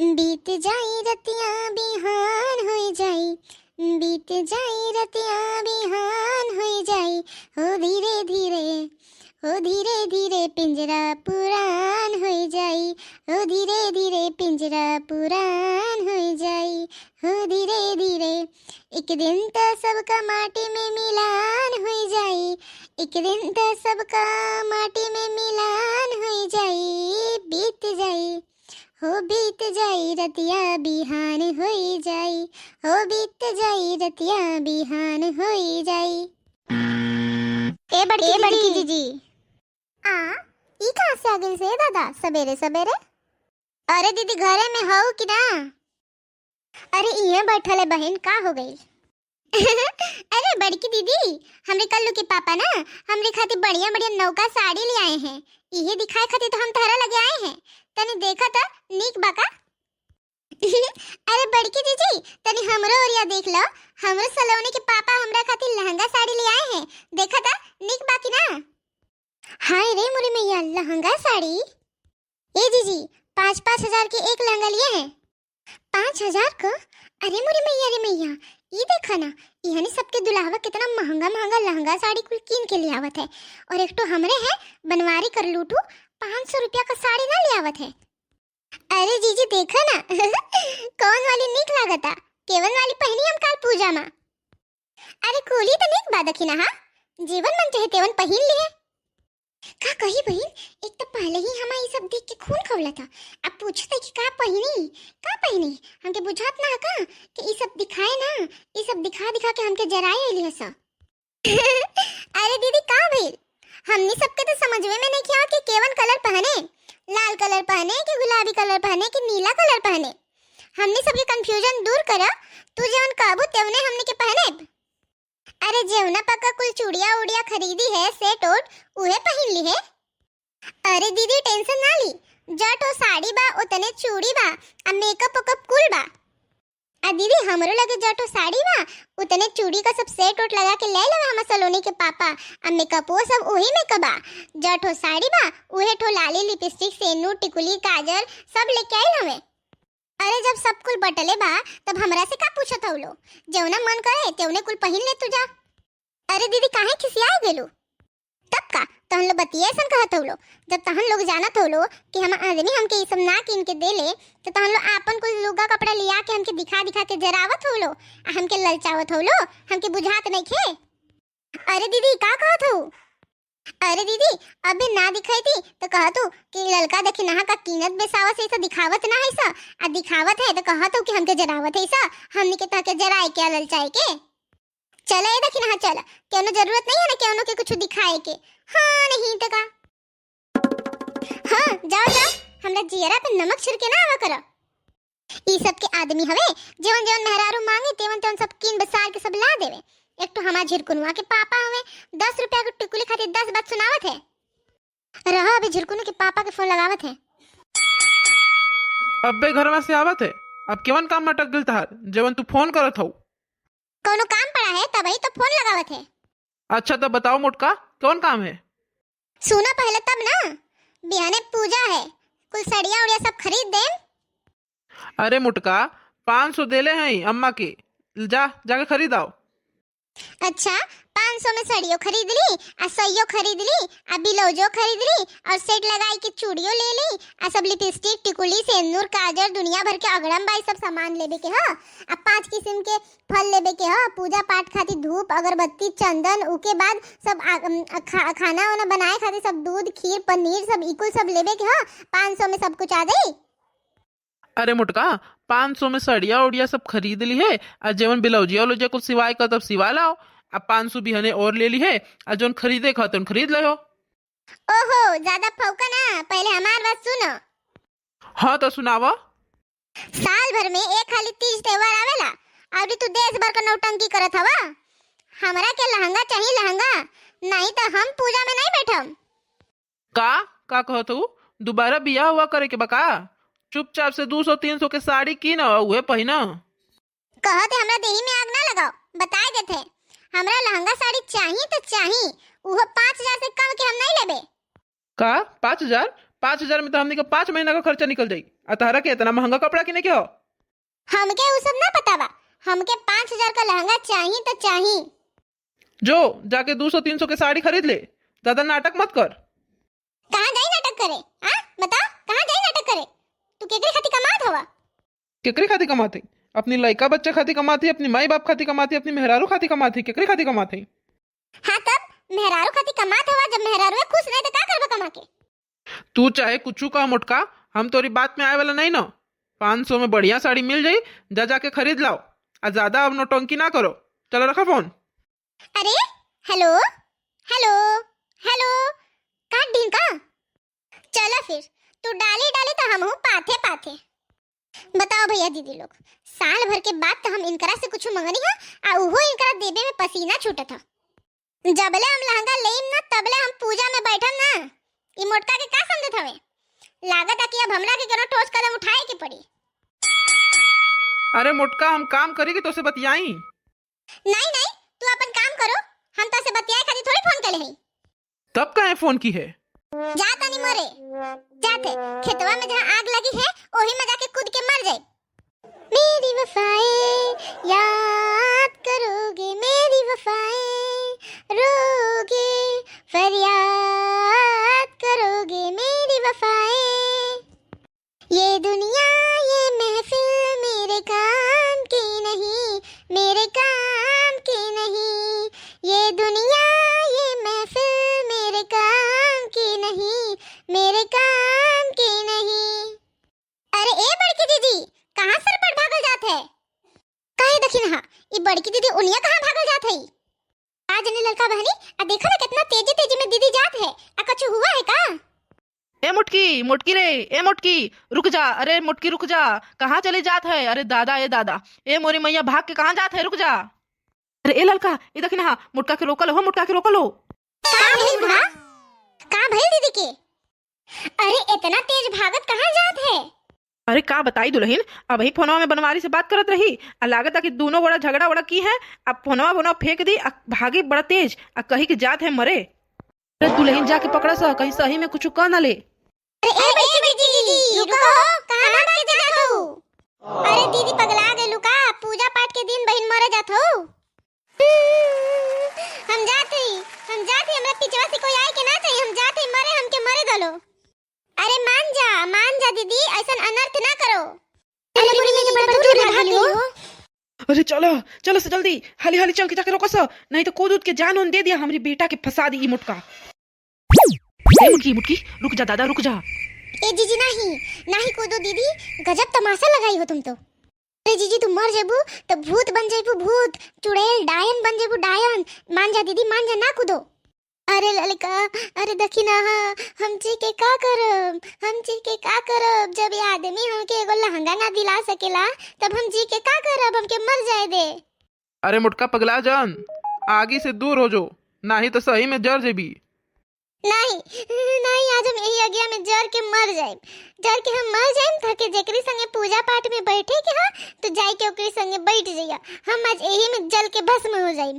बीत जाई रतिया बिहान हो जाई, बीत जाई रतिया बिहान हो जाई। हो धीरे धीरे, हो धीरे धीरे पिंजरा पुरान हो जाई। हो धीरे धीरे पिंजरा पुरान हो जाई। हो धीरे धीरे एक दिन त सबका माटी में मिलान हो जाई। एक दिन त सबका माटी में मिलान हो जाई। बीत जाई, हो बीत जाई रतिया बिहान हो जाई। हो बीत जाई रतिया बिहान हो जाई। ए बड़की, ए बड़की दीदी आ ई कहाँ से आ गई से दादा सवेरे सवेरे? अरे दीदी, घरे में हऊ कि ना? अरे इहाँ बैठल है बहन, का हो गई? अरे बड़की दीदी, हमरे कल्लू के पापा ना हमरे खातिर बढ़िया बढ़िया नौका साड़ी ले आए हैं। इहे दिखाए खातिर तो हम तहरा लगे आए हैं। तनी देखा त नीक बाका। अरे बड़की दीदी, तनी हमरो ओरिया देख लो। हमरो सलोनी के पापा हमरा खातिर लहंगा साड़ी ले आए हैं। देखा त नीक बाकी ना? हाय रे मोरे मैया, लहंगा साड़ी! ए जीजी, 5-5 हजार के एक लहंगा लिए हैं। 5,000 का? अरे मोरे मैया रे मैया, ये देखा ना, इहने सबके दुल्हावा कितना महंगा महंगा लहंगा साड़ी कुल कीन के ले आवत है और एक तो हमरे है बनवारी कर लूटू 500 रुपया का साड़ी ना ले आवत है। अरे जीजी, देखा ना, कौन वाली निक लागता? केवन वाली पहनी हम काल पूजा मा? अरे कुली तो निक बा, दखी ना। हाँ, जीवन मन चाहे तेवन पहिन लिए। का कही बहन, एक तो पहले ही हमा ये सब देख के खून खौला था, अब पूछते कि का पहिनी, का पहिनी। हमके बुझात ना का कि ये सब दिखाए ना, ये सब दिखा दिखा के हमके जराए अइली हस। अरे दीदी, का भइल? हमनी सबके तो समझवे में नहीं आवत कि केवन कलर पहने, लाल कलर पहने कि गुलाबी कलर पहने कि नीला कलर पहने। हमनी सबके कंफ्यूजन दूर करा। तू जवन कहबू तेवने हमनी के पहने। अरे जेवना पक्का कुल चूड़िया उड़िया खरीदी है, सेट ओट, उहे पहिन ली है। अरे दीदी, टेंशन ना ली। जट ओ साड़ी बा, उतने चूड़ी बा आ मेकअप वेकअप कुल बा। आ दीदी, हमरो लगे जटो साड़ी बा, उतने चूड़ी का सब सेट ओट लगा के ले लेवे हमर सलोनी के पापा। आ मेकअप वो सब वही मेकअप बा। जटो साड़ी बा, उहे ठो लाली, लिपस्टिक, सेनूर, टिकुली, काजल सब लेके आइल हवे। अरे जब सब कुल बटले बा तब हमरा से का पूछत हौ लो? जौना मन करे तेवने कुल पहिन ले तू जा। अरे दीदी, काहे खिसिया गेलू? तब का तहन लोग बतिया ऐसन कहत हौ लो? जब तहन लोग जानत हो लो कि हम आदमी हमके ई सब ना किन के देले, तो तहन लोग आपन कुल लुगा कपड़ा लिया के हमके दिखा दिखा के जरावत हो लो आ हमके ललचावत हो लो। हमके बुझात नहीं खे। अरे दीदी, का कहत हो? अरे दीदी, अभी ना दिखाई थी तो कहत हूँ कि ललका देखी नहा का कीनत बेसावत है तो दिखावत ना है सा, आ दिखावत है तो कहत हूँ कि हमके जरावत है सा। हमनी के तहके जराए के ललचाए के। चले ये देखी नहा, चल। केनो जरूरत नहीं है ना केनो के कुछ दिखाए के। हाँ, नहीं तो का। हाँ, जाओ जाओ, हमरा जियरा पे नमक छिड़के ना आवा करो। ई सब के आदमी हवे, जेवन जेवन मेहरारू मांगे तेवन तेवन सब कीन बसार के सब ला देवे। एक तो हमार झिरकुनुआ के पापा हवे, 10 रुपया के टिकुली खातिर 10 बात सुनावत है। रहा, अभी झिरकुनु के पापा के फोन लगावत है। अब्बे घरवा से आवत है। अब केवन काम में अटक गेल तहार जवन तू फोन करत हऊ? कोनो काम पड़ा है तभी तो फोन लगावत है। अच्छा, तब बताओ मोटका, कौन काम है? सुना पहले तब ना। बिहाने पूजा है, कुल सड़िया उड़िया सब खरीद देम। अरे मोटका, 500 देले हैं अम्मा के, जा जाके खरीद आओ। अच्छा, 500 में सड़ियो खरीद ली आ सइयो खरीद ली आ बिलौजो खरीद ली और सेट लगाई के चूड़ियो ले ली आ सब लिपस्टिक, टिकुली, सेंदूर, काजल, दुनिया भर के अगड़म बाई सब सामान लेबे के ह आ पांच किस्म के फल लेबे के ह पूजा पाठ खातिर, धूप, अगरबत्ती, चंदन। उके बाद सब खाना वाना बनाए खातिर सब दूध, खीर, पनीर सब इकुल सब लेबे के ह। 500 में सब कुछ आ जाई? अरे मोटका, 500 में सड़िया उड़िया सब खरीद ली है आ जेवन बिलौजिया उलौजिया कुछ सिवाय का तब सिवा लाओ। अब 500 बिहने और ले ली है आ जोन खरीदे खा तोन खरीद ले हो। ओहो, ज्यादा फौका ना, पहले हमार बात सुनो। हाँ, तो सुनावा। साल भर में एक खाली तीज त्योहार आवेला और तू देश भर का नौटंकी करत हवा। हमरा के लहंगा चाहिए, लहंगा, नहीं तो हम पूजा में नहीं बैठम। का का कहत हूँ? दोबारा बियाह हुआ करे के बका? चुपचाप से 200-300 के साड़ी की ना, उहे पहिना। कहत है हमरा देही में आग ना लगाओ, बताए देते। हमरा लहंगा साड़ी चाहिए तो चाहिए, उहो 5,000 से कम के हम नहीं लेबे। का 5,000? 5,000 में तो हमनी का 5 महीना का खर्चा निकल जाई। आ तहरा के इतना महंगा कपड़ा किने के हो? हमके उ सब ना पता बा, हमके 5,000 का लहंगा चाहिए तो चाहिए। जो जाके 200-300 के साड़ी खरीद ले, ज्यादा नाटक मत कर। कहाँ जाई नाटक करे? आ बता, कहाँ जाई नाटक करे? तू केकरे खातिर कमात हवा? केकरे खातिर कमाते? अपनी लइका बच्चा खातिर कमाती, अपनी माई बाप खातिर कमाती, अपनी मेहरारू खातिर कमाती, केकरे खातिर कमाती? हाँ, तब मेहरारू खातिर कमात हवा। जब मेहरारू खुश नहीं तो का करबा कमा के? तू चाहे कुछ कह मोटका, हम तोरी बात में आए वाला नहीं ना। 500 में बढ़िया साड़ी मिल जाई, जा जाके खरीद लाओ। आ ज्यादा अब नौटंकी ना करो। चलो, रखा फोन। अरे हेलो, हेलो, हेलो, काट दी का? चलो फिर, तू डाली डाली तो हम हूँ पाथे पाथे। बताओ भैया, दीदी लोग, साल भर के बाद तो हम इनकरा से कुछ मंगनी है आ उहो इनकरा देबे में पसीना छूटत ह। जबले हम लहंगा लेम ना, तबले हम पूजा में बैठम ना। ई मोटका के का समझत हवे? लागत है कि अब हमरा के कोनो ठोस कदम उठाए के पड़ी। अरे मोटका, हम काम करी कि तोसे बतियाई? नहीं नहीं, तू अपन काम करो, हम तो से बतियाए खातिर थोड़ी फोन कले हई। तब काहे फोन की है? जा तनी मरे जाते, खेतवा में जहाँ आग लगी है ओही में जाके कूद के मर जाए। मेरी वफाएं याद करोगे, मेरी वफाएं रोगे, फरियाद करोगे, मेरी वफाएं। ये दुनिया ये महफिल मेरे काम की नहीं, मेरे काम की नहीं। ये दुनिया ये महफिल मेरे काम की नहीं, मेरे काम की नहीं। अरे ए बड़की दीदी, कहाँ सर पर भागल जात है? काहे दखिन हा, ई बड़की दीदी उनिया कहाँ भागल जात है? आज ने लड़का बहनी, आ देखो ना कितना तेजी तेजी में दीदी जात है। आ कछु हुआ है का? ए मुटकी, मुटकी रे, ए मुटकी, रुक जा। अरे मुटकी, रुक जा, कहाँ चले जात है? अरे दादा, ए दादा, ए मोरी मैया, भाग के कहाँ जात है? रुक जा। अरे ए लड़का, ए देखिन हा, मुटका के रोकल हो, मुटका के रोकल हो। का भइल बा? का भइल दीदी के? अरे इतना तेज भागत कहाँ जात है? अरे का बताई दुल्हन, अब ही फोनवा में बनवारी से बात करत रही आ लागत कि दोनों बड़ा झगड़ा वड़ा की है। अब फोनवा फोनवा फेंक दी आ भागी बड़ा तेज आ कही कि जात है मरे। अरे दुल्हन, जाके पकड़ा सा, कहीं सही में कुछ कह ना ले। अरे ए बड़की दीदी, रुको, कहाँ भाग के जात हो? अरे दीदी, पगला गेलू का? पूजा पाठ के दिन बहिन मरे जात हो? हम जात ही, हम जात ही, हमरा पिछवा से कोई आए के ना चाहिए। हम जात ही मरे, हमके मरे दलो। अरे मान जा, मान जा दीदी, ऐसा अनर्थ ना करो। अरे बुरी में बड़ा दूर भाग गई हो। अरे चलो, चलो से जल्दी, हाली हाली चल के जाके रोको सा, नहीं तो कूद उद के जान उन दे दिया, हमारी बेटा के फंसा दी ई मुटका। ए मुटकी, मुटकी, रुक जा दादा, रुक जा। ए जीजी, नहीं नहीं कूदो दीदी, गजब तमाशा लगाई हो तुम तो। अरे जीजी, तू मर जेबू तो भूत बन जेबू, भूत, चुड़ैल, डायन बन जेबू, डायन। मान जा दीदी, मान जा, ना कूदो। अरे ललका, अरे दखिना, हम जी के का करब? हम जी के का करब? जब ये आदमी हमके एगो लहंगा ना दिला सकेला, तब हम जी के का करब? हमके मर जाए दे। अरे मोटका, पगला जान, आगे से दूर हो जो, नहीं तो सही में जर जेबी। नहीं नहीं, आज हम यही अगिया में जर के मर जाए, जर के हम मर जाए। थके जेकरी संगे पूजा पाठ में बैठे के हा तो जाई के ओकरी संगे बैठ जाइया। हम आज यही में जल के भस्म हो जाए।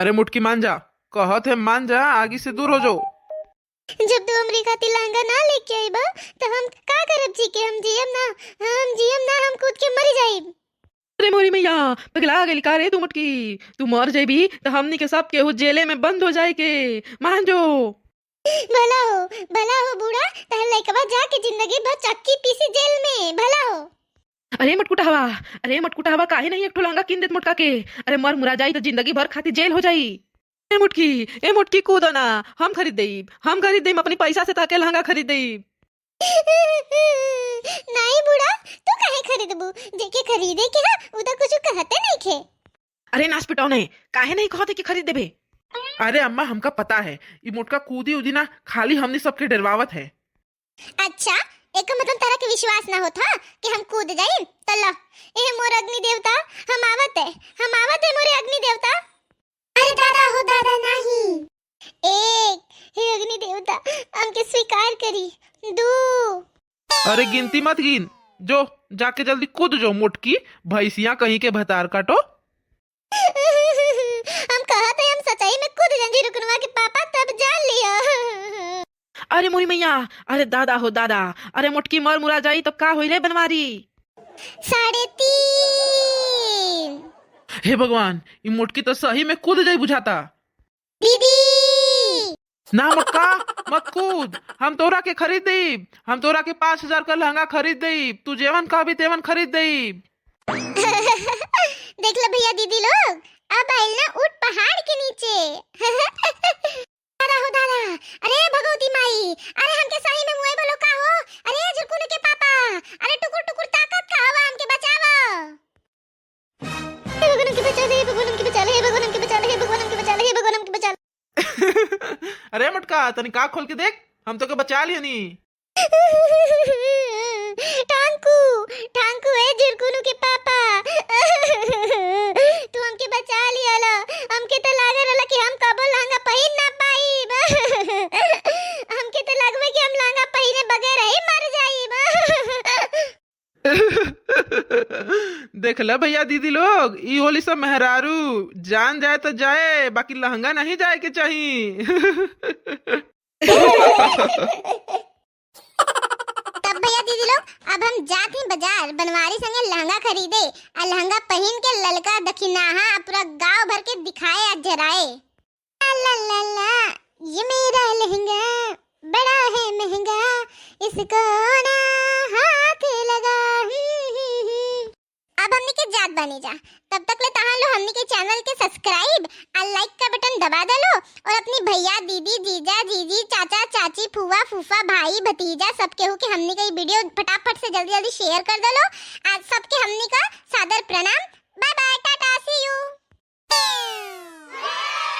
अरे मुटकी, मान जा, कहत है मान जा, आगे से दूर हो जो। जब तू हमरी खातिर लहंगा ना लेके आईबा तो हम का करब जी के? हम जियम ना, हम जियम ना, हम कूद के मर जाइब। अरे मोरी मैया, पगला गेली का रे तू मुटकी? तू मर जेबी तो हमनी के सब केहू जेले में बंद हो जाए के, मान जो। भला हो, भला हो बूढ़ा, तहर लइकवा जाके जिंदगी भर चक्की पीसी जेल में, भला हो। अरे मटकुटा हवा, अरे मटकुटा हवा, काहे नहीं एक ठो लहंगा किन देत मोटका के? अरे मर मुरा जाई तो जिंदगी भर खातिर जेल हो जाई। ए मुटकी, ए मुटकी, कूदो ना, हम खरीद देब, हम खरीद देब, अपनी पैसा से ताके लहंगा खरीद देब। नहीं बूढ़ा, तू काहे खरीदबू? जेके खरीदे के हा उ तो कुछ कहते नहीं खे। अरे नाच पिटाओ, नहीं काहे नहीं कहते कि खरीद देबे? अरे अम्मा, हमका पता है, ये मोटका कूदी उदी ना, खाली हमने सबके डरवावत है। अच्छा, एक मतलब तारा के विश्वास ना होता कि हम कूद जाई? त ल, ए मोर अग्नि देवता, हम आवत है, हम आवत है मोरे अग्नि देवता। अरे दादा हो दादा, नहीं। एक, हे अग्नि देवता, हमके स्वीकार करी। दू। अरे गिनती मत गिन, जो जाके जल्दी कूद जो मोटकी, भैंसिया कहीं के भतार काटो। हम कहत है हम सच्चाई में कूद जंजी रुकनवा के पापा, तब जान लिया। अरे मोरी मैया, अरे दादा हो दादा, अरे मोटकी मर मुरा जाई तो का होई रे बनवारी? 3.5। हे भगवान, ई मोटकी तो सही में कूद जाई बुझाता। दीदी। ना मोटका, मत कूद, हम तोरा के खरीद देब, हम तोरा के 5,000 का लहंगा खरीद देब, तू जेवन कहबी तेवन खरीद देब। देख लो भैया दीदी लोग, अब आइल ना ऊँट पहाड़ के नीचे। दादा हो दादा, अरे भगवती माई, अरे हमके सही में मुए बोलो का हो? अरे झुरकुनु के पापा, अरे टुकुर टुकुर ताकत का हवा, हमके बचावा। हे भगवान हमके बचा ले, हे भगवान हमके बचा ले, हे भगवान हमके बचा ले, हे भगवान हमके बचा ले, हे भगवान हमके बचा ले। अरे मोटका, तनी का खोल के देख, हम तो के बचा लिया नी। ठांकू ठांकू, ए झुरकुनु के पापा, तू हमके बचा लिया ला। हमके तो लागल रहला कि हम कबो लहंगा पहिन ना पाईब। हमके तो लागबे कि हम लहंगा पहिने बगैर ही मर जाईब। देख ल भैया दीदी लोग, ई होली सब मेहरारू, जान जाए तो जाए, बाकी लहंगा नहीं जाए के चाहिए। तब भैया दीदी लोग, अब हम जात ही बाजार बनवारी संगे लहंगा खरीदे आ लहंगा पहिन के ललका दखिनाहा पूरा गांव भर के दिखाए आ जराए। ला ला ला ला, ये मेरा लहंगा बड़ा है महंगा, इसको ना हाथ लगा। अब हमनी के जात बने जा, तब तक ले तहां लो हमनी के चैनल के सब्सक्राइब और लाइक का बटन दबा दलो और अपनी भैया दीदी जीजा जीजी चाचा चाची फुआ फूफा भाई भतीजा सब केहू के हमनी के वीडियो फटाफट से जल्दी जल्दी शेयर कर दलो। आज सबके हमनी का सादर प्रणाम। Bye bye, tata, see you.